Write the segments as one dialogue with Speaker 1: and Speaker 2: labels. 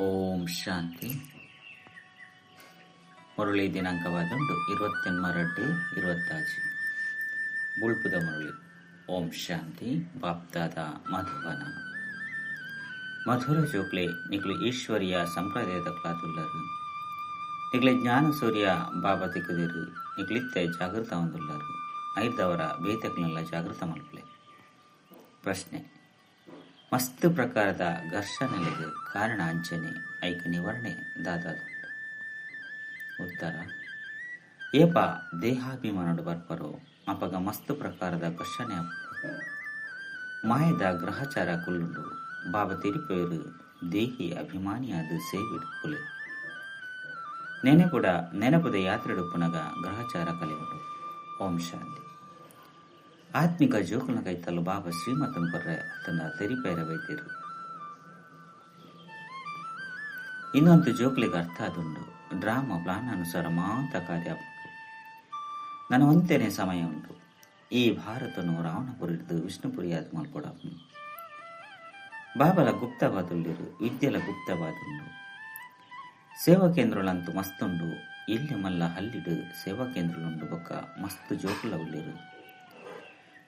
Speaker 1: ಓಂ ಶಾಂತಿ. ಮುರಳಿ ದಿನಾಂಕವಾದುಂಡು 28/2/26. ಬುಳ್ಪುದ ಮುರಳಿ. ಓಂ ಶಾಂತಿ. ಬಾಪ್ದಾದ ಮಧುವನ ಮಧುರ ಜೋಕ್ಲೆ ನಿಕ್ಲು ಈಶ್ವರಿಯ ಸಂಪ್ರದಾಯದ ಕ್ಲಾದುಲ್ಲರು. ನಿಕ್ಲೆ ಜ್ಞಾನ ಸೂರ್ಯ ಬಾಬಾ ತಿಕ್ಕುದಿರು. ನಿಕ್ಲಿತ್ತೆ ಜಾಗೃತ ಹೊಂದುಲ್ಲರು. ಐದವರ ಬೇತಕ್ಲೆಲ್ಲ ಜಾಗೃತ ಮಲ್ಪಲೆ. ಪ್ರಶ್ನೆ: ಮಸ್ತ್ ಪ್ರಕಾರದ ಘರ್ಷಣೆಗೆ ಕಾರಣ ಅಂಚನೆ ಐಕ ನಿವಾರಣೆ ದಾದಾದುಂಡು. ಉತ್ತರ: ಏಪ ದೇಹಾಭಿಮಾನಡು ಬರ್ಪರೋ ಅಪಗ ಮಸ್ತ್ ಪ್ರಕಾರದ ಘರ್ಷಣೆ ಆಪುಂಡು. ಮಾಯದ ಗ್ರಹಚಾರ ಕುಲ್ಲುಂಡು. ಬಾಬಾ ತಿರುಪೇರು ದೇಹಿ ಅಭಿಮಾನಿಯಾದ ಸೇವಿಡುಪ್ಪುಲೆ. ನೆನೆಪುಡ ನೆನಪುದ ಯಾತ್ರೆಡುಪ್ಪುನಗ ಗ್ರಹಚಾರ ಕಲೆಯುಂಡು. ಓಂ ಶಾಂತಿ. ಆತ್ಮಿಕ ಜೋಕುಲ್ನ ಕೈತಲು ಬಾಬಾ ಶ್ರೀಮತನ್ ಕೊರ್ರೆ ತನ್ನ ತೆರಿಪೇರ ವೈದ್ಯರು. ಇನ್ನೊಂದು ಜೋಕ್ಲಿಗೆ ಅರ್ಥ ಆದುಂಡು. ಡ್ರಾಮಾ ಪ್ಲಾನ್ ಅನುಸಾರ ಮಾತ ಕಾರ್ಯ. ನನ್ನ ಒಂತೇನೆ ಸಮಯ ಉಂಟು. ಈ ಭಾರತನು ರಾವಣಪುರಿಡ್ದು ವಿಷ್ಣುಪುರಿಯಾದ ಮಲ್ಪೊಡಾಪುಂಡು. ಬಾಬಲ ಗುಪ್ತವಾದುಳ್ಳಿರು, ವಿದ್ಯೆಲ ಗುಪ್ತವಾದುಂಡು. ಸೇವಾ ಕೇಂದ್ರಗಳಂತೂ ಮಸ್ತುಂಡು. ಇಲ್ಲಿ ಮಲ್ಲ ಹಲ್ಲಿಡು ಸೇವಾ ಕೇಂದ್ರಲುಂಡು. ಬೊಕ್ಕ ಮಸ್ತ್ ಜೋಕುಲ ಉಳ್ಳಿರು.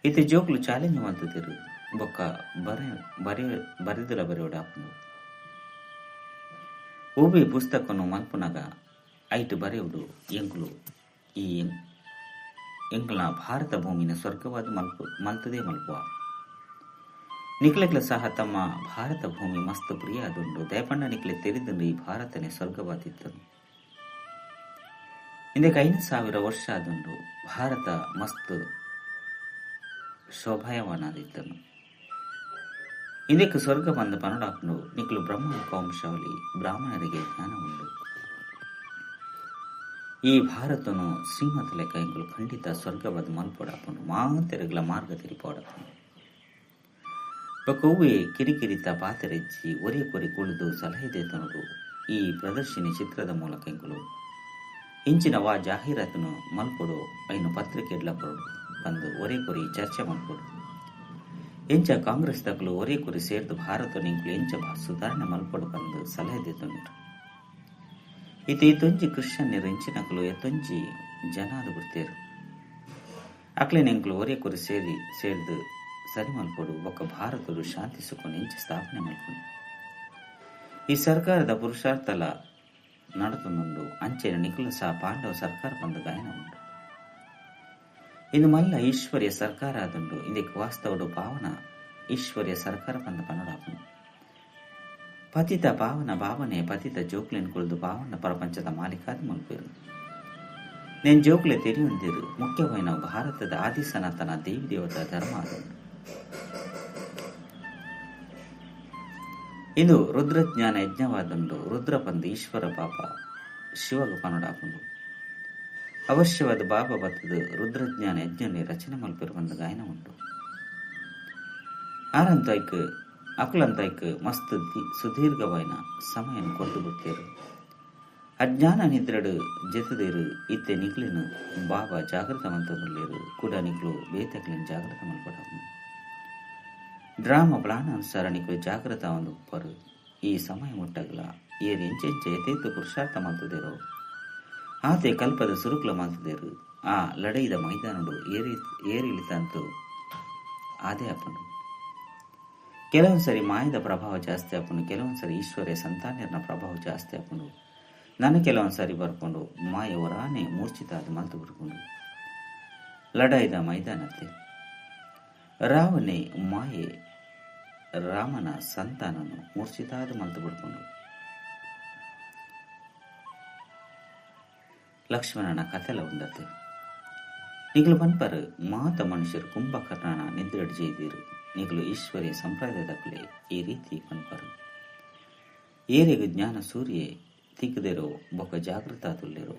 Speaker 1: ಇತ್ತೆ ಜೋಕುಲು ಚಾಲೆಂಜ್ ಮಂತುದಿರು. ಬೊಕ್ಕ ಬರೆ ಬರೆ ಬರೆದುಲ ಬರೆಯೋಡಾಪುಂಡು. ಓಬಿ ಪುಸ್ತಕನು ಮಲ್ಪುನಗ ಐಟ್ ಬರೆಯುಡು ಎಂಕುಲು ಈ ಎಂಕುಲ ಭಾರತ ಭೂಮಿನ ಸ್ವರ್ಗವಾದ ಮಲ್ಪು ಮಲ್ತದೇ ಮಲ್ಪುವ. ನಿಕ್ಲೆಗ್ಲ ಸಹ ತಮ್ಮ ಭಾರತ ಭೂಮಿ ಮಸ್ತ್ ಪ್ರಿಯ ಆದುಂಡು. ದಯಪಂಡ ನಿಕ್ಲೆ ತೆರಿದುಂಡು ಈ ಭಾರತನೇ ಸ್ವರ್ಗವಾದಿತ್ತನು. ಇಂದಕ್ಕೆ 5000 ವರ್ಷ ಆದುಂಡು. ಭಾರತ ಮಸ್ತ್ ಶೋಭಾಯವಾನಾದಿತ್ತನು. ಇಂದಕ್ಕೆ ಸ್ವರ್ಗ ಬಂದ ಪನಡಾಪುಂಡು. ನಿಕ್ಲು ಬ್ರಹ್ಮ ವಂಶಾವಳಿ ಬ್ರಾಹ್ಮಣರಿಗೆ ಜ್ಞಾನ ಉಂಡು. ಈ ಭಾರತನು ಶ್ರೀಮತ ಲೆಕ್ಕ ಎಂಕುಲು ಖಂಡಿತ ಸ್ವರ್ಗವಾದ ಮಲ್ಪೊಡಾಪುಂಡು. ಮಾತೆರೆಗ್ಲ ಮಾರ್ಗ ತಿರಿಪೋಡಾಪುಂಡು. ಬೊಕ್ಕ ಕಿರಿಕಿರಿತ ಪಾತೆರೆಜ್ಜಿ ಒರಿಯ ಕೊರಿ ಕುಳಿದು ಸಲಹೆ ದೇತನುಡು. ಈ ಪ್ರದರ್ಶಿನಿ ಚಿತ್ರದ ಮೂಲಕ ಎಂಕುಲು ಇಂಚಿನ ವಾ ಜಾಹೀರಾತನು ಮಲ್ಪೊಡು, ಐನು ಪತ್ರಿಕೆ ಕೊರಡು ಬಂದು ಒರೇ ಕೊರಿ ಚರ್ಚೆ ಮಲ್ಪೊಡು. ಎಂಚ ಕಾಂಗ್ರೆಸ್ ದಕಲು ಒರೇ ಕೊರಿ ಸೇರ್ದು ಭಾರತ ನಿಂಕುಲು ಎಂಚ ಸುಧಾರಣೆ ಮಲ್ಪೊಡು ಬಂದು ಸಲಹೆ ದೇತೊಂದಿರು. ಇತ್ತೆ ಈ ಕ್ರಿಶ್ಚಿಯನ್ನರು ಎಂಚಿನಕಲು ಎತ್ತೊಂಜಿ ಜನಾದ ಬಿಡ್ತೇರು. ಅಕ್ಲೆ ನೆಂಕುಲು ಒರೇ ಕೊರಿ ಸೇರಿ ಸೇರ್ದು ಸರಿ ಮಲ್ಪೊಡು. ಬೊಕ್ಕ ಭಾರತಡು ಶಾಂತಿ ಸುಖ ಎಂಚ ಸ್ಥಾಪನೆ ಮಲ್ಪೊಡು. ಈ ಸರ್ಕಾರದ ಪುರುಷಾರ್ಥಲ ನಡತೊಂದುಂಡು. ಅಂಚೆನ ನಿಕುಲು ಸಹ ಪಾಂಡವ ಸರ್ಕಾರ ಬಂದು ಗಾಯನ ಉಂಡು. ಇಂದು ಮಲ್ಲ ಈಶ್ವರ್ಯ ಸರ್ಕಾರ ಆದುಂಡು. ಇಂದಕ್ಕೆ ವಾಸ್ತವಡು ಪಾವನ ಈಶ್ವರ್ಯ ಸರ್ಕಾರ ಬಂದ ಪನಡಾಪುಂಡು. ಪತಿತ ಪಾವನ ಭಾವನೆ ಪತಿತ ಜೋಕ್ಲೆನ್ ಕುಳಿದು ಪಾವನ ಪ್ರಪಂಚದ ಮಾಲೀಕಾದ ಮಲ್ಪೇರು. ನೇನು ಜೋಕ್ಲೆ ತೆರಿಯೊಂದಿರು. ಮುಖ್ಯವಾಯಿನ ಭಾರತದ ಆದಿ ಸನಾತನ ದೇವಿ ದೇವತಾ ಧರ್ಮ ಆದುಂಡು. ಇಂದು ರುದ್ರಜ್ಞಾನ ಯಜ್ಞವಾದುಂಡು. ರುದ್ರ ಪಂದು ಈಶ್ವರ ಪಾಪ ಶಿವಗ ಪನಡಾಪುಂಡು. ಅವಶ್ಯವಾದ ಬಾಬಾ ಬತ್ತದು ರುದ್ರಜ್ಞಾನ ಯಜ್ಞನೆ ರಚನೆ ಮಲ್ಪಿರು ಬಂದ ಗಾಯನ ಉಂಟು. ಆರಂತೈಕ್ ಅಕುಲಂತೈಕ್ ಮಸ್ತ್ ಸುದೀರ್ಘವಾಯಿನ ಸಮಯನ ಕೊಟ್ಟು ಬಿಡ್ತೇರು. ಅಜ್ಞಾನ ನಿದ್ರಡು ಜೆತದೇರು. ಇತ್ತೆ ನಿಕ್ಲಿನ ಬಾಬಾ ಜಾಗೃತ ಮಂತದುಲ್ಲೇರು. ಕೂಡ ನಿಕ್ಲು ಬೇತಕ್ಲಿನ ಜಾಗೃತ ಮಲ್ಪಡಾಪುಂಡು. ಡ್ರಾಮಾ ಪ್ಲಾನ್ ಅನುಸಾರ ನಿಕ್ಲು ಜಾಗೃತ ಒಂದು ಉಪ್ಪರು. ಈ ಸಮಯ ಮುಟ್ಟಗಲ ಏರು ಎಂಚೆಂಚ ಯಥೇತ್ತು ಪುರುಷಾರ್ಥ ಮಲ್ತದೇರೋ ಆತೆ ಕಲ್ಪದ ಸುರುಕ್ಲ ಮಲ್ತದೇರು. ಆ ಲಡೈದ ಮೈದಾನಡು ಏರಿಳಿತಂತೂ ಆದೇ ಆಪುಂಡು. ಕೆಲವೊಂದು ಸರಿ ಮಾಯದ ಪ್ರಭಾವ ಜಾಸ್ತಿ ಆಪುಂಡು. ಕೆಲವೊಂದು ಸರಿ ಈಶ್ವರ್ಯ ಸಂತಾನರ ಪ್ರಭಾವ ಜಾಸ್ತಿ ಆಪುಂಡು. ನಾನು ಕೆಲವೊಂದು ಸಾರಿ ಬರ್ಕೊಂಡು ಮಾಯ ಹೊರಾನೆ ಮೂರ್ಛಿತ ಅದು ಮಲ್ತು ಬಿಡ್ಕೊಂಡು ಲಡಾಯಿದ ಮೈದಾನತ್ತೆ ರಾವಣೆ ಮಾಯೆ ರಾಮನ ಸಂತಾನನು ಮೂರ್ಛಿತಾದ ಮಲ್ತು ಬಿಡ್ಕೊಂಡು ಲಕ್ಷ್ಮಣನ ಕಥೆಲ ಉಂಡತೆ. ನಿಗಲು ಪನ್ಪರು ಮಾತ ಮನುಷ್ಯರು ಕುಂಭಕರ್ಣನ ನಿದ್ರೆಡ್ ಜೈದಿರು. ನಿಗಲು ಈಶ್ವರ್ಯ ಸಂಪ್ರದಾಯದಕ್ಕಲೆ ಈ ರೀತಿ ಪನ್ಪರು. ಏರೆಗು ಜ್ಞಾನ ಸೂರ್ಯೆ ತಿಕ್ಕದಿರೋ ಬೊಕ್ಕ ಜಾಗೃತ ತುಳ್ಳಿರೋ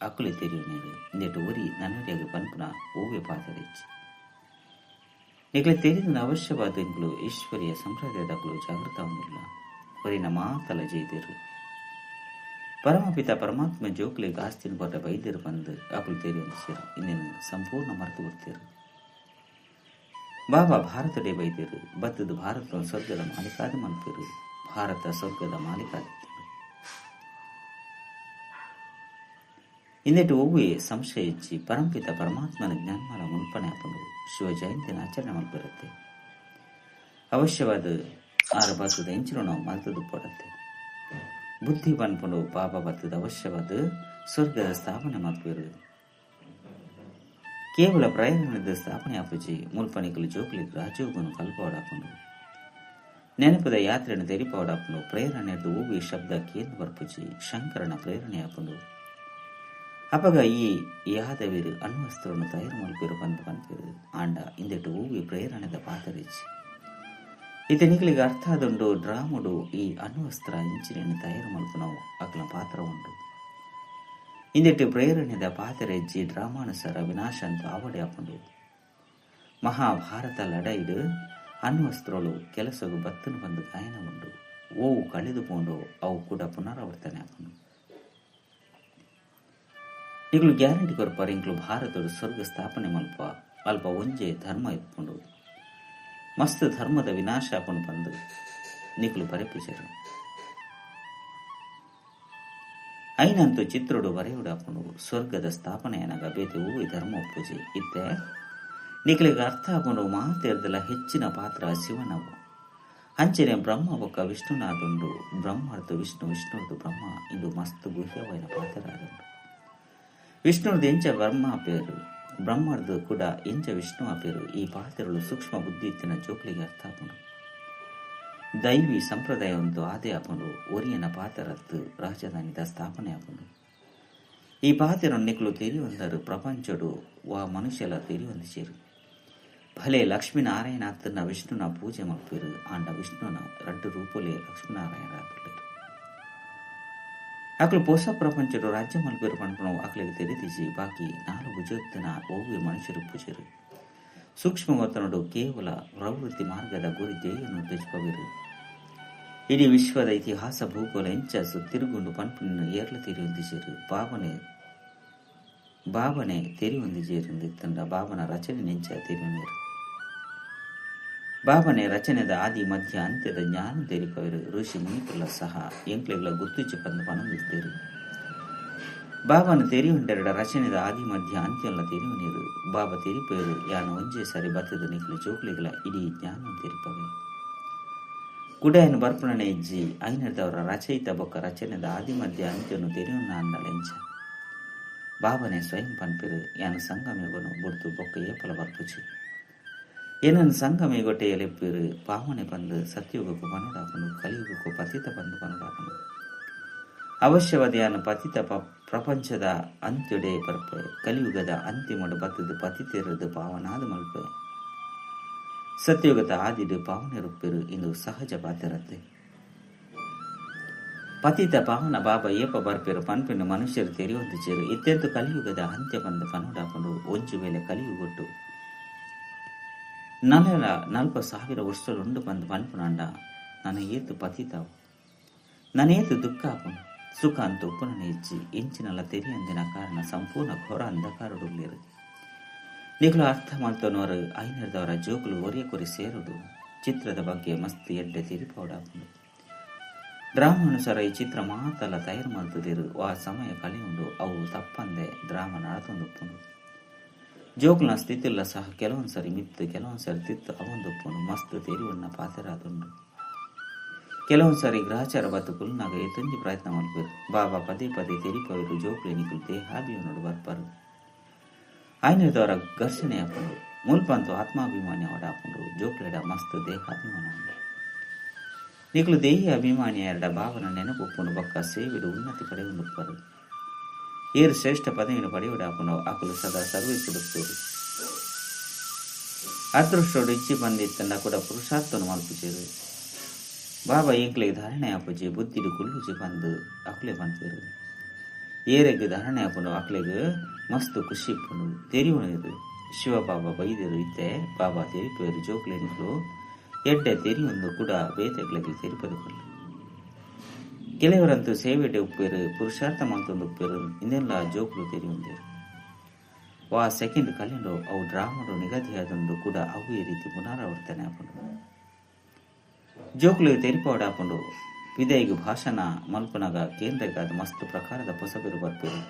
Speaker 1: ಅಕುಲೆ ತೆರಿಯುನೇರು. ಇಂದೆಟು ಒರಿ ನನ್ನರಿಯಾಗ ಪನ್ಪುನ ಓವೆ ಪಾತರಿಚ್ಚಿ ನಿಗಲೆ ತೆರಿದ ಅವಶ್ಯವಾದ ಇಂಕುಲು ಈಶ್ವರ್ಯ ಸಂಪ್ರದಾಯದಕ್ಕಲು ಜಾಗೃತ ಹೊಂದಿಲ್ಲ. ಒರಿನ ಮಾತಲ ಜೈದಿರು. ಪರಮಪಿತ ಪರಮಾತ್ಮ ಜೋಕ್ಲಿಗೆ ಆಸ್ತಿನ ಕೊಟ್ಟ ಬೈದಿರು ಬಂದು ಅಕುಲು ತೆರಿಯೊಂದಿಸಿರು. ಇನ್ನೇನು ಸಂಪೂರ್ಣ ಮರೆತು ಬಿಡ್ತೀರು. ಬಾಬಾ ಭಾರತಡೆ ಬೈದಿರು. ಬತ್ತದು ಭಾರತ ಸ್ವರ್ಗದ ಮಾಲೀಕಾದ ಮಲ್ಪಿರು. ಭಾರತ ಸ್ವರ್ಗದ ಮಾಲೀಕಾದಿತ್ತು. ಇಂದೆಟು ಒವ್ವೆ ಸಂಶಯ ಇಜ್ಜಿ ಪರಂಪಿತ ಪರಮಾತ್ಮನ ಜ್ಞಾನಮಾಲ ಮುನ್ಪಣೆ ಆಪುಂಡು ಶಿವ ಜಯಂತಿನ ಆಚರಣೆ ಮಲ್ಪಿರುತ್ತೆ. ಅವಶ್ಯವಾದ ಆರು ಬತ್ತದ ಎಂಚಿನ ನಾವು ಮಲ್ತದು ಪಡತ್ತೆ. ಬುದ್ಧಿ ಪನ್ಪುಂಡು ಪಾಪ ಬತ್ತದ ಅವಶ್ಯವಾದ ಸ್ವರ್ಗದ ಸ್ಥಾಪನೆ ಮಲ್ಪಿರು. ಕೇವಲ ಪ್ರಯಾಣದ ಸ್ಥಾಪನೆ ಆಪುಜಿ ಮುಲ್ಪಣಿಕಲು ಜೋಕ್ಲಿಗ್ ರಾಜಯೋಗನು ಕಲ್ಪವಡಾಪುಂಡು. ನೆನಪದ ಯಾತ್ರೆಯನ್ನು ತೆರಿಪವಡಾಪುಂಡು. ಪ್ರೇರಣೆದು ಓವಿ ಶಬ್ದ ಕೇಂದ್ರ ಬರ್ಪುಜಿ ಶಂಕರನ ಪ್ರೇರಣೆ ಆಪುಂಡು. ಅಪಗ ಈ ಯಾದವೀರು ಅಣ್ವಸ್ತ್ರವನ್ನು ತಯಾರು ಮಲ್ಪಿರು ಬಂದು ಪನ್ಪಿರು ಆಂಡ ಇಂದೆಟು ಓವಿ ಪ್ರೇರಣೆದ ಪಾತರಿಚಿ. ಇತನಿಗಳಿಗೆ ಅರ್ಥ ಆದುಂಡು ಡ್ರಾಮುಡು ಈ ಅಣ್ವಸ್ತ್ರ ಇಂಚಿನ ತಯಾರು ಮಲ್ಪುನವು ಅಕ್ಲ ಪಾತ್ರ ಉಂಡು. ಇಂದೆಟ್ಟು ಪ್ರೇರಣೆದ ಪಾತರೆಜ್ಜಿ ಡ್ರಾಮಾನುಸಾರ ವಿನಾಶ ಅಂತ ಆವಡೆ ಆಪುಂಡು. ಮಹಾಭಾರತ ಲಡೈಡು ಅಣ್ವಸ್ತ್ರಗಳು ಕೆಲಸಗು ಬತ್ತನು ಬಂದು ಗಾಯನ ಉಂಡು. ಓವು ಕಳೆದುಕೊಂಡು ಅವು ಕೂಡ ಪುನರಾವರ್ತನೆ ಆಪುಂಡು. ಈಗಲೂ ಗ್ಯಾರಂಟಿ ಕೊರ್ಪಾರ್ ಇಂಕ್ಲು ಭಾರತದ ಸ್ವರ್ಗ ಸ್ಥಾಪನೆ ಮಲ್ಪ ಅಲ್ಪ ಒಂಜೆ ಧರ್ಮ ಇತ್ಕೊಂಡು ಮಸ್ತ್ ಧರ್ಮದ ವಿನಾಶ ಆಪುಂಡು ಬಂದು ನಿಕ್ಲು ಬರೆಪುಜರು. ಐನಂತೂ ಚಿತ್ರೋಡು ಬರೆಯುಡಾಪುಂಡು. ಸ್ವರ್ಗದ ಸ್ಥಾಪನೆಯನಾಗ ಬೇತೆ ಹೂವಿ ಧರ್ಮ ಒಪ್ಪುಜಿ ಇತ್ತೆ ನಿಕ್ಲಿಗೆ ಅರ್ಥ ಆಪುಂಡು. ಮಾತೆರ್ದಲ ಹೆಚ್ಚಿನ ಪಾತ್ರ ಶಿವನವು. ಅಂಚನೆ ಬ್ರಹ್ಮ ಬೊಕ್ಕ ವಿಷ್ಣುನಾದುಂಡು. ಬ್ರಹ್ಮರ್ದು ವಿಷ್ಣು, ವಿಷ್ಣುರ್ದು ಬ್ರಹ್ಮ ಇಂದು ಮಸ್ತ್ ಗುಹ್ಯವಾಯಿನ ಪಾತ್ರ ಆದುಂಡು. ವಿಷ್ಣುರ್ದು ಎಂಚ ಬ್ರಹ್ಮ ಪೇರು, ಬ್ರಹ್ಮರ್ದು ಕೂಡ ಎಂಚ ವಿಷ್ಣು ಪೇರು. ಈ ಪಾತ್ರಗಳು ಸೂಕ್ಷ್ಮ ಬುದ್ಧಿ ಇತ್ತಿನ ಜೋಕ್ಲಿಗೆ ಅರ್ಥ ಆಪುಂಡು. ದೈವಿ ಸಂಪ್ರದಾಯ ಒಂದು ಆದೇ ಆಪುಂಡು. ಒರಿಯನ ಪಾತ್ರರತ್ತು ರಾಜಧಾನಿದ ಸ್ಥಾಪನೆ ಆಪುಂಡು. ಈ ಪಾತ್ರನ್ನು ನಿಕ್ಲು ತೆರಿಯೊಂದರು ಪ್ರಪಂಚಡು ವಾ ಮನುಷ್ಯಲ ತೆರಿಯೊಂದು ಸೇರು. ಭಲೆ ಲಕ್ಷ್ಮೀನಾರಾಯಣ ಅತ್ತನ್ನ ವಿಷ್ಣುನ ಪೂಜೆ ಮಲ್ಪಿರು. ಆಂಡ ವಿಷ್ಣುನ ರಡ್ಡು ರೂಪುಲೆ ಲಕ್ಷ್ಮೀನಾರಾಯಣ ಆಪುಲ್ಲೆರ್. ಅಕ್ಲು ಪೊಸ ಪ್ರಪಂಚಡು ರಾಜ್ಯ ಮಲ್ಪಿರು ಪನ್ಪುನವು ಅಕ್ಲೆಗ್ ತೆರಿದಿಜಿ. ಬಾಕಿ ನಾಲು ಭುಜೋತ್ತನ ಒವ್ವೆ ಮನುಷ್ಯರು ಪೂಜೆರು. ಸೂಕ್ಷ್ಮವತನಡು ಕೇವಲ ಪ್ರವೃತ್ತಿ ಮಾರ್ಗದ ಗುರಿ ಧ್ಯೇಯನು ತ್ಯಜಿಪವಿರು. ಇಡೀ ವಿಶ್ವದ ಇತಿಹಾಸ ಭೂಗೋಳ ಎಂಚ ತಿರುಗುಂಡು ಪನ್ಪುನ ಏರ್ಲ ತೆರಿಯೊಂದಿಜೆರು. ಬಾಬನೆ ತೆರಿಯೊಂದಿಜೆರು ಬಾಬನ ರಚನೆ ನೆಂಚ ತೆರಿಯೊಂದಿರು. ಬಾಬನೆ ರಚನೆದ ಆದಿ ಮಧ್ಯ ಅಂತ್ಯದ ಜ್ಞಾನ ತೆರಿಪವರು. ಋಷಿ ಮುನಿಕುಲ ಸಹ ಎಂಕ್ಲೆಗ್ಲ ಗುತ್ತುಚಿ ಪಂದು ಪನೊಂದಿತ್ತೇರು. ಬಾಬನ ತೆರಿಯುಂಡೆರಡ ರಚನೆದ ಆದಿ ಮಧ್ಯ ಅಂತ್ಯಲ್ಲ ತೆರಿಯುನೀರು. ಬಾಬಾ ತೆರಿಪೇರು ಯಾನು ಒಂಜೇ ಸಾರಿ ಬತ್ತದ ನಿಕ್ಲು ಜೋಕ್ಲಿಗಳ ಇಡೀ ಜ್ಞಾನ ತೆರಿಪವೆ. ಕುಡಯನು ಬರ್ಪಣನೆ ಇಜ್ಜಿ ಐನರ್ದವರ ರಚಯಿತ ಬೊಕ್ಕ ರಚನೆದ ಆದಿ ಮಧ್ಯ ಅಂತ್ಯನು ತೆರಿಯುನ್ನ ಅಂದಳೆಂಚ. ಬಾಬನೆ ಸ್ವಯಂ ಪನ್ಪಿರು ಯಾನು ಸಂಗಮೇಗನು ಬುಡ್ದು ಬೊಕ್ಕ ಏಪಲ ಬರ್ಪುಚಿ. ಏನನ್ನು ಸಂಗಮೇಗೊಟ್ಟೆಯಲೆಪ್ಪಿರು ಪಾವನೆ ಬಂದು ಸತ್ಯುಗಕ್ಕೂ ಪನುಡಾಪನು, ಕಲಿಯುಗಕ್ಕೂ ಪತಿತ ಬಂದು ಪನುಡಾಪನು. ಅವಶ್ಯವಾದ ಯಾನು ಪತಿತ ಪ್ರಪಂಚದ ಅಂತ್ಯೊಡೆ ಬರ್ಪೆ. ಕಲಿಯುಗದ ಅಂತಿಮಡು ಬತ್ತದು ಪತಿತಿರದು ಪಾವನಾದ ಮಲ್ಪೆ. ಸತ್ಯುಗದ ಆದಿಡು ಪಾವನೆ ರೂಪಿರು ಇಂದು ಸಹಜ ಪಾತಿರತ್ತೆ. ಪತಿತ ಪಾವನ ಬಾಬಾ ಏಪ ಬರ್ಪೆರು ಪನ್ಪಿನ ಮನುಷ್ಯರು ತೆರೆಯೊಂದು ಚೇರು. ಇತ್ತೆಂತು ಕಲಿಯುಗದ ಅಂತ್ಯ ಬಂದು ಪನುಡಾಪನು. ಒಂಜು ವೇಳೆ ಕಲಿಯುಗೊಟ್ಟು 40,000 ವರ್ಷಲುಂಡು ಬಂದು ಪನ್ಪುನಾಂಡ ನನ್ನ ಏತು ಪತಿತಾವು, ನನ್ನೇತು ದುಃಖ ಆಪುಂಡು. ಸುಖ ಅಂತ ಉಪ್ಪುನ ಇಜ್ಜಿ ಎಂಚಿನಲ್ಲ ತೆರಿಯಂದಿನ ಕಾರಣ ಸಂಪೂರ್ಣ ಘೋರ ಅಂಧಕಾರಡುಲ್ಲೇರು. ನಿಕ್ಲು ಅರ್ಥ ಮಲ್ತೊನವರು ಐನರ್ದವರ ಜೋಕುಲು ಒರಿಯ ಕೊರಿ ಸೇರುಡು. ಚಿತ್ರದ ಬಗ್ಗೆ ಮಸ್ತ್ ಎಡ್ಡೆ ತೆರಿಪವಡಾಪುಂಡು. ಡ್ರಾಮಾನುಸಾರ ಈ ಚಿತ್ರ ಮಾತಲ್ಲ ತಯಾರು ಮಲ್ತದಿರು. ಆ ಸಮಯ ಕಲಿಯುಂಡು ಅವು ತಪ್ಪಂದೆ ಡ್ರಾಮ ನಡತೊಂದುಪ್ಪುಂಡು. ಜೋಕುಲ್ನ ಸ್ಥಿತಿಲ್ಲ ಸಹ ಕೆಲವೊಂದ್ಸರಿ ಮಿತ್ತು ಕೆಲವೊಂದ್ಸರಿ ತಿತ್ತು ಅವೊಂದುಪ್ಪುಂಡು. ಮಸ್ತ್ ತೆರಿಯುಣ್ಣ ಪಾತ್ರರಾದುಂಡು. ಕೆಲವೊಂದ್ಸರಿ ಗ್ರಹಚಾರ ಬತ್ತು ಕುಲ್ನಾಗ ಏತೊಂಜಿ ಪ್ರಯತ್ನ ಮಲ್ಪೆರು. ಬಾಬಾ ಪದೇ ಪದೇ ತೆರಿಪವರು ಜೋಕುಲೆ ನಿಕುಲು ದೇಹಾಭಿಮಾನೋಡು ಬರ್ಪರು. ಐನದವರ ಘರ್ಷಣೆ ಆಪುಂಡು. ಮುಲ್ಪಂತು ಆತ್ಮಾಭಿಮಾನಿ ಅವಡಾಪುಂಡು. ಜೋಕ್ಲೆಡ ಮಸ್ತ್ ದೇಹಾಭಿಮಾನ ಉಂಡು. ನಿಕುಲು ದೇಹಿ ಅಭಿಮಾನಿ ಎರಡ ಭಾವನ ನೆನಪುಪ್ಪುಂಡು. ಬೊಕ್ಕ ಸೇವೆಡು ಉನ್ನತಿ ಪಡೆಯುಂಡುಪ್ಪರು. ಏರು ಶ್ರೇಷ್ಠ ಪದವಿಯನ್ನು ಪಡೆಯುಡಾಪುಂಡು. ಅಕುಲು ಸದಾ ಸರ್ವಿಸುಡುತ್ತೂರು. ಅದೃಷ್ಟೋಡು ಇಚ್ಚಿ ಬಂದಿತ್ತಂಡ ಕೂಡ ಪುರುಷಾರ್ಥನು ಮಲ್ಪುಜೆರು. ಬಾಬಾ ಎಂಕ್ಲೆಗ್ ಧಾರಣೆ ಆಪುಜಿ ಬುದ್ಧಿಡು ಕುಲ್ಲುಜಿ ಬಂದು ಅಕ್ಲೆ ಪನ್ಪೆರು. ಏರೆಗ್ ಧಾರಣೆ ಆಪುಂಡು ಅಕ್ಲೆಗ್ ಮಸ್ತ್ ಖುಷಿ ಇಪ್ಪುಂಡು. ತೆರಿಯುಣೆರು ಶಿವ ಬಾಬಾ ಬೈದರು ಇತ್ತೆ ಬಾಬಾ ತೆರಿಪೇರು ಜೋಕ್ಲೆ ನಿಕ್ಲು ಎಡ್ಡೆ ತೆರಿಯೊಂದು ಕೂಡ ಬೇತೆಗ್ಲೆಗ್ ತೆರಿಪದು ಕೊಲ್ಲು. ಕೆಲವರಂತೂ ಸೇವೆಡೆ ಉಪ್ಪೇರು ಪುರುಷಾರ್ಥ ಮಲ್ತೊಂದು ಉಪ್ಪೇರು ಇಂದೆಲ್ಲ ಜೋಕ್ಲು ತೆರಿಯೊಂದೇರು. ವಾ ಸೆಕೆಂಡ್ ಕಲಿಂಡು ಅವು ಡ್ರಾಮಡು ನಿಗದಿಯಾದುಂಡು ಕೂಡ ಅವು ಈ ರೀತಿ ಪುನರಾವರ್ತನೆ ಆಪುಂಡು. ಜೋಕ್ಲು ತೆರಿಪವಡಾಪುಂಡು. ಪಿದೈಗ್ ಭಾಷಣ ಮಲ್ಪುನಗ ಕೇಂದ್ರಗಾದ ಮಸ್ತ್ ಪ್ರಕಾರದ ಪೊಸಬೆರು ಬರ್ಪೆರು.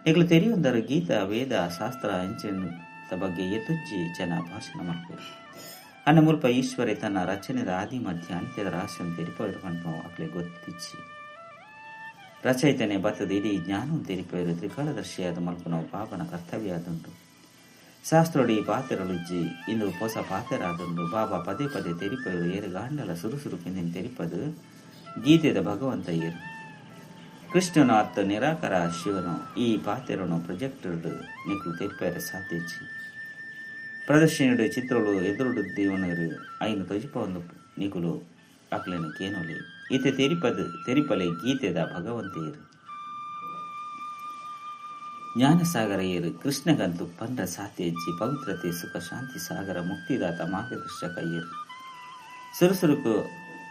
Speaker 1: ನಿಕುಲು ತೆರಿಯೊಂದರು ಗೀತಾ ವೇದ ಶಾಸ್ತ್ರ ಇಂಚಿನ ಬಗ್ಗೆ ಎತ್ತುಜ್ಜಿ ಜನ ಭಾಷಣ ಮಲ್ಪೆರು. ಅನ್ನ ಮುಲ್ಪ ಈಶ್ವರೆ ತನ್ನ ರಚನೆದ ಆದಿ ಮಧ್ಯ ಅಂತ್ಯದ ರಹಸ್ಯಂ ತೆರಿಪವರು ಪನ್ಪು ಅಕ್ಲೆ ಗೊತ್ತಿಚ್ಚಿ. ರಚಯಿತನೆ ಬತ್ತದ ಇಡೀ ಜ್ಞಾನವನ್ನು ತೆರಿಪವರು ತ್ರಿಕಾಲದರ್ಶಿಯಾದ ಮಲ್ಪುನವು ಬಾಬನ ಕರ್ತವ್ಯ ಆದುಂಡು. ಶಾಸ್ತ್ರೋಡಿ ಪಾತೆರಳುಜ್ಜಿ ಇಂದು ಹೊಸ ಪಾತೆರಾದುಂಡು. ಬಾಬಾ ಪದೇ ಪದೇ ತೆರಿಪವರು ಏರು ಗಾಂಡಲ ಸುರುಸುರು ಪಿಂದಿನ ತೆರಿಪದು ಗೀತೆದ ಭಗವಂತ ಏರು. ಕೃಷ್ಣನು ಅತ್ತ ನಿರಾಕರ ಶಿವನು ಈ ಪಾತೆರನು ಪ್ರೊಜೆಕ್ಟರ್ ನಿಕುಲು ತೆರಿಪೇರ ಸಾಧ್ಯಚ್ಚಿ. ಪ್ರದರ್ಶನಿಡು ಚಿತ್ರಗಳು ಎದುರುಡು ದೇವನರು ಐನು ತೊಜಿಪೊಂದು ನಿಕುಲು ಅಕ್ಲೆನು ಕೇನೊಲಿ. ಈತೆ ತೆರಿಪದು ತೆರಿಪಲೆ ಗೀತೆದ ಭಗವಂತೆಯರು. ಜ್ಞಾನಸಾಗರ ಏರು ಕೃಷ್ಣಗಂತು ಪಂಡ ಸಾಧ್ಯಜ್ಜಿ ಪವಿತ್ರತೆ ಸುಖ ಶಾಂತಿ ಸಾಗರ ಮುಕ್ತಿದಾತ ಮಾರ್ಗದರ್ಶಕ ಏರು. ಸುರುಸುರುಕು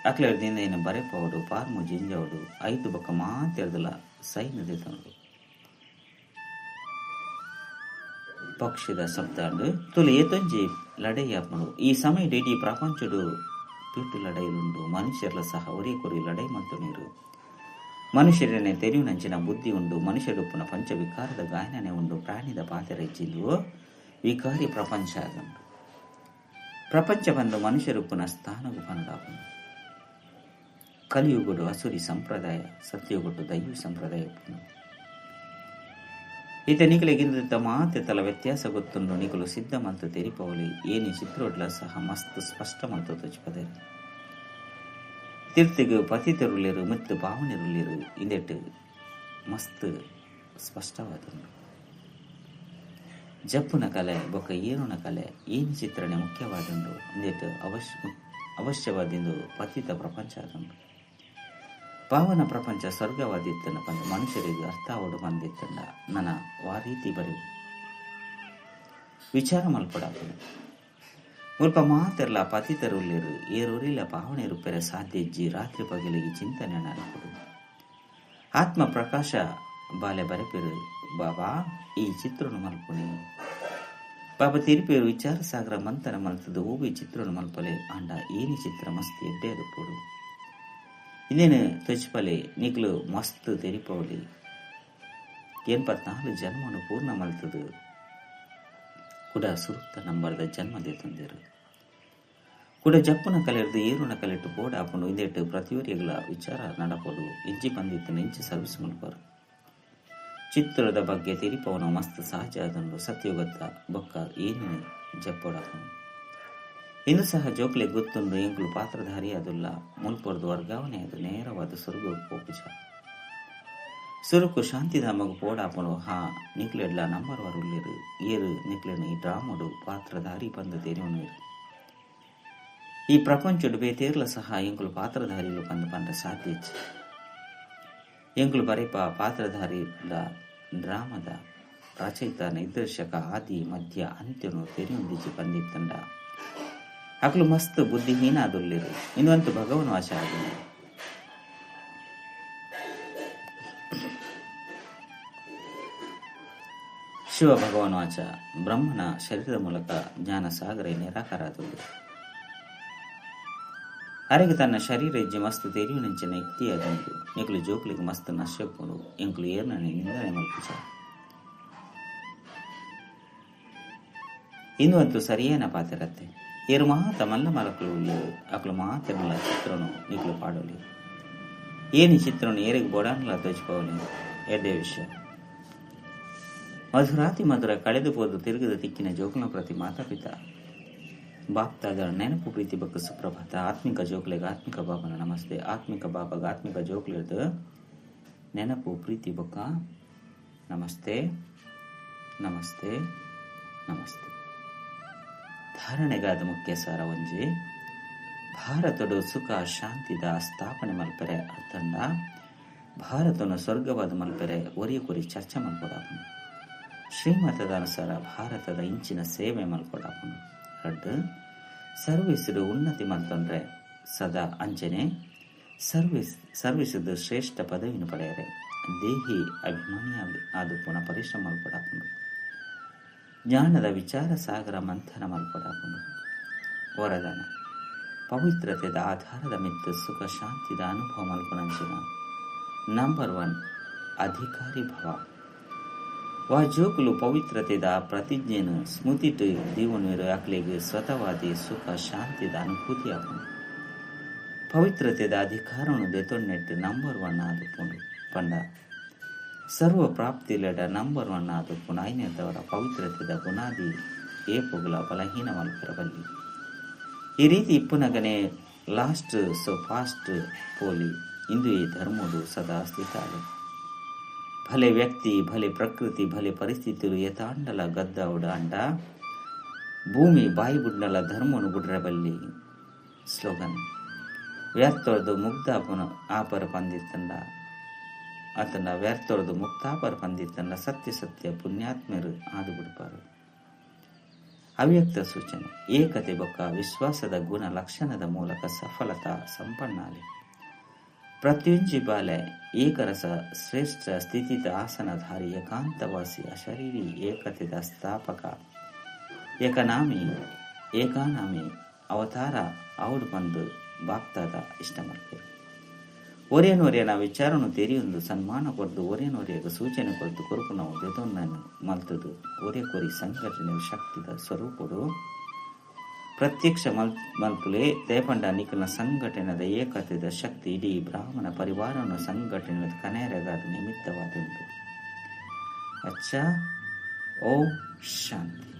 Speaker 1: ಅಕ್ಲೆರ್ದಿಂದ ಬರೆಪವಡು ಪಾರ್ಮು ಜಿಂಜವಡು ಐದು ಬೊಕ್ಕ ಮಾತೆರ್ದಲ ಸೈನ್ ದೆತೊನೊಡು. ಪಕ್ಷಿದ ಶಬ್ದಾಂಡು ತುಲು ಏತೊಂಜಿ ಲಡೈ ಆಪುಂಡು. ಈ ಸಮಯಡ್ ಇಡೀ ಪ್ರಪಂಚಡು ಪಿಟ್ಟು ಲಡೈಲುಂಡು. ಮನುಷ್ಯರ್ಲ ಸಹ ಒರಿಯ ಕೊರಿ ಲಡೈ ಮಲ್ತೊನೀರು. ಮನುಷ್ಯರನೆ ತೆರಿಯುನಂಚಿನ ಬುದ್ಧಿ ಉಂಡು. ಮನುಷ್ಯರುಪ್ಪುನ ಪಂಚವಿಕಾರದ ಗಾಯನನೆ ಉಂಡು. ಪ್ರಾಣಿದ ಪಾತೆರ ಇಜ್ಜಿಂದು ವಿಕಾರಿ ಪ್ರಪಂಚ ಆದುಂಡು. ಪ್ರಪಂಚ ಬಂದು ಮನುಷ್ಯರುಪ್ಪುನ ಸ್ಥಾನಗು ಪನಡಾಪುಂಡು. ಕಲಿಯುಗುಡು ಅಸುರಿ ಸಂಪ್ರದಾಯ, ಸತ್ಯುಗುಡು ದೈವಿ ಸಂಪ್ರದಾಯ ಉಪ್ಪುಂಡು. ಈತ ನಿಕಲೆಗಿಂದ ಮಾತೆ ತಲ ವ್ಯತ್ಯಾಸ ಗೊತ್ತುಂಡು. ನಿಕಲು ಸಿದ್ಧ ಮಲ್ತು ತೆರಿಪವಲಿ ಏನಿ ಚಿತ್ರೋಡ್ಲ ಸಹ ಮಸ್ತ್ ಸ್ಪಷ್ಟ ಮಲ್ತು ತೋಚಿಪದೇರು. ತಿರ್ತಿಗು ಪತಿತರುಲೇರು ಮಿತ್ತು ಭಾವನೆರುಲೇರು ಇಂದೆಟ್ಟು ಮಸ್ತ್ ಸ್ಪಷ್ಟವಾದುಂಡು. ಜಪ್ಪುನ ಕಲೆ ಬೊಕ್ಕ ಏರುನ ಕಲೆ ಏನಿ ಚಿತ್ರಣೆ ಮುಖ್ಯವಾದುಂಡು. ಇಂದೆಟ್ಟು ಅವಶ್ಯವಾದಿಂದು ಪತಿತ ಪ್ರಪಂಚ ಆದುಂಡು. ಪಾವನ ಪ್ರಪಂಚ ಸ್ವರ್ಗವಾದಿತ್ತನ ಪಂಡ ಮನುಷ್ಯರಿಗೆ ಅರ್ಥ ಆವಡು ಬಂದಿತ್ತಂಡ ನನ ವಾರೀತಿ ಬರಿ ವಿಚಾರ ಮಲ್ಪಡಾಪುಂಡು. ಮುಲ್ಪ ಮಾತೆರ್ಲ ಪತಿತರುಲ್ಲೇರು ಏರೊರಿಲ ಪಾವನೆ ರೂಪೆರೆ ಸಾಧ್ಯ ಇಜ್ಜಿ. ರಾತ್ರಿ ಪಗಲಿಗೆ ಚಿಂತನೆ ನಡಪುಡು. ಆತ್ಮ ಪ್ರಕಾಶ ಬಾಲೆ ಬರೆಪೆರು ಬಾಬಾ ಈ ಚಿತ್ರನು ಮಲ್ಪುನಿ. ಬಾಬಾ ತಿರುಪೇರು ವಿಚಾರ ಸಾಗರ ಮಂಥನ ಮಲ್ತದ ಓವಿ ಚಿತ್ರನು ಮಲ್ಪಲೆ ಆಂಡ ಏನಿ ಚಿತ್ರ ಮಸ್ತ್ ಎಡ್ಡೆ ಅದಪ್ಪುಡು. ಇನ್ನೇನು ತೊಚ್ಪಲೆ ನಿಕ್ಲು ಮಸ್ತ್ ತೆರಿಪವಲಿ. 84 ಜನ್ಮನು ಪೂರ್ಣ ಮಲ್ತದು ಕುಡ ಸುರುತ್ತ ನಂಬರ್ದ ಜನ್ಮ ದೇತಂದಿರು. ಕುಡ ಜಪ್ಪುನ ಕಲೆರ್ದು ಏರುನ ಕಲೆಟ್ಟು ಪೋಡಾಪುಂಡು. ಇಂದೆಟ್ಟು ಪ್ರತಿಯೊರಿಗಳ ವಿಚಾರ ನಡಪೋಡು. ಇಂಚಿ ಬಂದಿತ್ತು ಇಂಚಿ ಸರ್ವಿಸ್ ಮಲ್ಪರು. ಚಿತ್ರದ ಬಗ್ಗೆ ತೆರಿಪವನ ಮಸ್ತ್ ಸಹಜ ಆದುಂಡು. ಸತ್ಯುಗತ್ತ ಬೊಕ್ಕ ಏನು ಜಪ್ಪೋಡಾಪುಂಡು. ಇಂದು ಸಹ ಜೋಕ್ಲೆ ಗೊತ್ತುಂಡು ಎಂಕುಲು ಪಾತ್ರಧಾರಿ ಅದುಲ್ಲ. ಮುಲ್ಪೊರ್ದು ವರ್ಗಾವಣೆ ಅದು ನೇರವಾದ ಸ್ವರ್ಗ ಪೋಪುಜ. ಸುರುಕು ಶಾಂತಿಧಾಮಗು ಪೋಡಾಪುಂಡು. ಹಾ ನಿಕ್ಲೆಡ್ಲ ನಂಬರ್ ವಾರ್ ಉಲ್ಲೆರು. ಏರು ನಿಕ್ಲೆನ ಈ ಡ್ರಾಮಡು ಪಾತ್ರಧಾರಿ ಪಂದ್ ತೆರಿಯೊನುವೆರು. ಈ ಪ್ರಪಂಚಡು ಬೇತೇರ್ಲ ಸಹ ಎಂಕುಲು ಪಾತ್ರಧಾರಿಲು ಪಂದ್ ಪಂಡ ಸಾಧ್ಯ ಇಜ್ಜಿ. ಎಂಕುಲು ಬರೆಪ ಪಾತ್ರಧಾರಿಲ ಡ್ರಾಮದ ರಚಯಿತ ನಿರ್ದೇಶಕ ಆದಿ ಮಧ್ಯ ಅಂತ್ಯನು ತೆರಿಯೊಂದಿಜ್ಜಿ ಪಂದಿತ್ತಂಡ ಅಕ್ಲು ಮಸ್ತ್ ಬುದ್ಧಿಹೀನ ಆದುಲ್ಲೆರು. ಇಂದುವಂತು ಭಗವನ್ ವಾಚ ಆದುಂಡು. ಶಿವ ಭಗವಾನ್ ವಾಚ ಬ್ರಹ್ಮನ ಶರೀರದ ಮೂಲಕ ಜ್ಞಾನ ಸಾಗರ ನಿರಾಕಾರ ಆದುಂಡು. ಅರೆಗೆ ತನ್ನ ಶರೀರ ಇಜ್ಜಿ ಮಸ್ತ್ ತೆರಿಯುನಂಚಿನ ಯುಕ್ತಿ ಆದುಂಡು. ನಿಕುಲು ಜೋಕ್ಲಿಗೆ ಮಸ್ತ್ ನಶ್ಯಪ್ಪುಂಡು. ಎಂಕುಲು ಏರ್ನನೆ ನಿಂದನೆ ಮಲ್ಪುಜ. ಇಂದು ಸರಿಯೇನ ಪಾತೆರತ್ತೆ. ಏರು ಮಾತ ಮಲ್ಲ ಮಲಕುಲು ಉಲ್ಲೆರು. ಅಕ್ಲು ಮಾತೆರ್ನಲ ಚಿತ್ರನು ನಿಕುಲು ಪಾಡೊಲಿ. ಏನಿ ಚಿತ್ರನು ಏರೆಗ್ ಬೋಡಾಂಡಲ ತೋಜಿಪವೊಲಿ. ಎಡ್ಡೆ ವಿಷಯ. ಮಧುರಾತಿ ಮಧುರ ಕಳೆದು ಪೋದು ತಿರುಗದ ತಿಕ್ಕಿನ ಜೋಕುಲ್ನ ಪ್ರತಿ ಮಾತಾಪಿತ ಬಾಪ್ತಾದರ ನೆನಪು ಪ್ರೀತಿ ಬೊಕ್ಕ ಸುಪ್ರಭಾತ. ಆತ್ಮಿಕ ಜೋಕುಲೆಗ್ ಆತ್ಮಿಕ ಬಾಬನ ನಮಸ್ತೆ. ಆತ್ಮಿಕ ಬಾಬಗ ಆತ್ಮಿಕ ಜೋಕುಲೆರ್ದ್ ನೆನಪು ಪ್ರೀತಿ ಬೊಕ್ಕ ನಮಸ್ತೆ ನಮಸ್ತೆ ನಮಸ್ತೆ. ಧಾರಣೆಗಾದ ಮುಖ್ಯ ಸಾರ ಒಂಜಿ ಭಾರತಡು ಸುಖ ಶಾಂತಿದ ಸ್ಥಾಪನೆ ಮಲ್ಪೆರೆ ಅತ್ತಂಡ ಭಾರತನು ಸ್ವರ್ಗವಾದ ಮಲ್ಪೆರೆ ಒರಿಯ ಕೊರಿ ಚರ್ಚೆ ಮಲ್ಪೊಡಾಪುಂಡು. ಶ್ರೀಮತದ ಅನುಸಾರ ಭಾರತದ ಇಂಚಿನ ಸೇವೆ ಮಲ್ಪೊಡಾಪುಂಡು. ರಡ್ಡ್ ಸರ್ವಿಸ್ಡ್ ಉನ್ನತಿ ಮಲ್ತೊಂಡ್ರೆ ಸದಾ ಅಂಚನೆ ಸರ್ವಿಸ್ದ ಶ್ರೇಷ್ಠ ಪದವಿಯನ್ನು ಪಡೆಯರೆ ದೇಹಿ ಅಭಿಮಾನಿ ಆದುಪ್ಪುನ ಪರಿಶ್ರಮ ಮಲ್ಪೊಡಾಪುಂಡು. ಜ್ಞಾನದ ವಿಚಾರ ಸಾಗರ ಮಂಥನ ಮಲ್ಪೊಡಾಪುಂಡು. ವರದಾನ ಪವಿತ್ರತೆದ ಆಧಾರದ ಮಿತ್ತ್ ಸುಖ ಶಾಂತಿದ ಅನುಭವ ಮಲ್ಪುನಂಚಿನ ನಂಬರ್ 1 ಅಧಿಕಾರಿ ಭವ. ವಾ ಜೋಕುಲು ಪವಿತ್ರತೆದ ಪ್ರತಿಜ್ಞೆನು ಸ್ಮೃತಿಟ್ ದೀವೊನ್ವೆರ್ ಅಕ್ಲೆಗ್ ಸ್ವತವಾದಿ ಸುಖ ಶಾಂತಿದ ಅನುಭೂತಿ ಆಪುಂಡು. ಪವಿತ್ರತೆದ ಅಧಿಕಾರನು ದೆತೊನ್ನೆಟ್ ನಂಬರ್ 1 ಆದುಪ್ಪುಂಡು ಪಂಡ ಸರ್ವ ಪ್ರಾಪ್ತಿಲೆಡ ನಂಬರ್ 1 ಆದುಪ್ಪುಂಡು. ಐನೆದವರ ಪವಿತ್ರತೆದ ಬುನಾದಿ ಏಪೊಗುಲ ಬಲಹೀನ ಮಲ್ಪೆರ ಬಲ್ಲಿ. ಈ ರೀತಿ ಇಪ್ಪುನಗನೆ ಲಾಸ್ಟ್ ಸೊ ಫಾಸ್ಟ್ ಪೋಲಿ ಇಂದುಯೇ ಧರ್ಮೋಡು ಸದಾ ಸ್ಥಿತಾಲೆ. ಭಲೆ ವ್ಯಕ್ತಿ ಭಲೆ ಪ್ರಕೃತಿ ಭಲೆ ಪರಿಸ್ಥಿತಿಲು ಏತಾಂಡಲ ಗದ್ದಾವುಡ ಅಂಡ ಭೂಮಿ ಬಾಯಿ ಬುಡ್ನಲ ಧರ್ಮನು ಬುಡ್ರಬಲ್ಲಿ. ಸ್ಲೋಗನ್ ವ್ಯರ್ಥೊರ್ದು ಮುಗ್ಧಾಪನ ಆಪರ ಪಂದಿತ್ತಂಡ ಅತನ ವ್ಯರ್ಥೊರ್ದು ಮುಕ್ತಾಪರ ಪಂದಿತ್ತಂಡ ಸತ್ಯ ಸತ್ಯ ಪುಣ್ಯಾತ್ಮರು ಆದು ಬಿಡ್ಪಾರು. ಅವ್ಯಕ್ತ ಸೂಚನೆ ಏಕತೆ ಬೊಕ್ಕ ವಿಶ್ವಾಸದ ಗುಣ ಲಕ್ಷಣದ ಮೂಲಕ ಸಫಲತಾ ಸಂಪನ್ನಾಲೆ. ಪ್ರತ್ಯುಂಜಿ ಬಾಲೆ ಏಕರಸ ಶ್ರೇಷ್ಠ ಸ್ಥಿತಿತ ಆಸನಧಾರಿ ಏಕಾಂತವಾಸಿ ಅಶರೀರಿ ಏಕತೆದ ಸ್ಥಾಪಕ ಏಕನಾಮಿ ಏಕಾನಾಮಿ ಅವತಾರ ಔಡು ಬಂದು ಬಾಪ್ತಾದ ಇಷ್ಟ ಮಲ್ಪೆರು. ಒರಿಯನೊರಿಯನ ವಿಚಾರನು ತೆರಿಯೊಂದು ಸನ್ಮಾನ ಕೊರ್ದು ಒರಿಯನೊರಿಯಗ ಸೂಚನೆ ಕೊರ್ದು ಕೊರುಪುನವು ದೆತೊನ್ನನು ಮಲ್ತದು ಒರಿಯ ಕೊರಿ ಸಂಘಟನೆ ಶಕ್ತಿದ ಸ್ವರೂಪಡು ಪ್ರತ್ಯಕ್ಷ ಮಲ್ಪುಲೆ. ದೇಪಂಡ ನಿಖಲ ಸಂಘಟನೆದ ಏಕತೆದ ಶಕ್ತಿ ಇಡೀ ಬ್ರಾಹ್ಮಣ ಪರಿವಾರನ ಸಂಘಟನೆದ ಕನೇರಗಾದ ನಿಮಿತ್ತವಾದಂದು. ಅಚ್ಚಾ, ಓಂ ಶಾಂತಿ.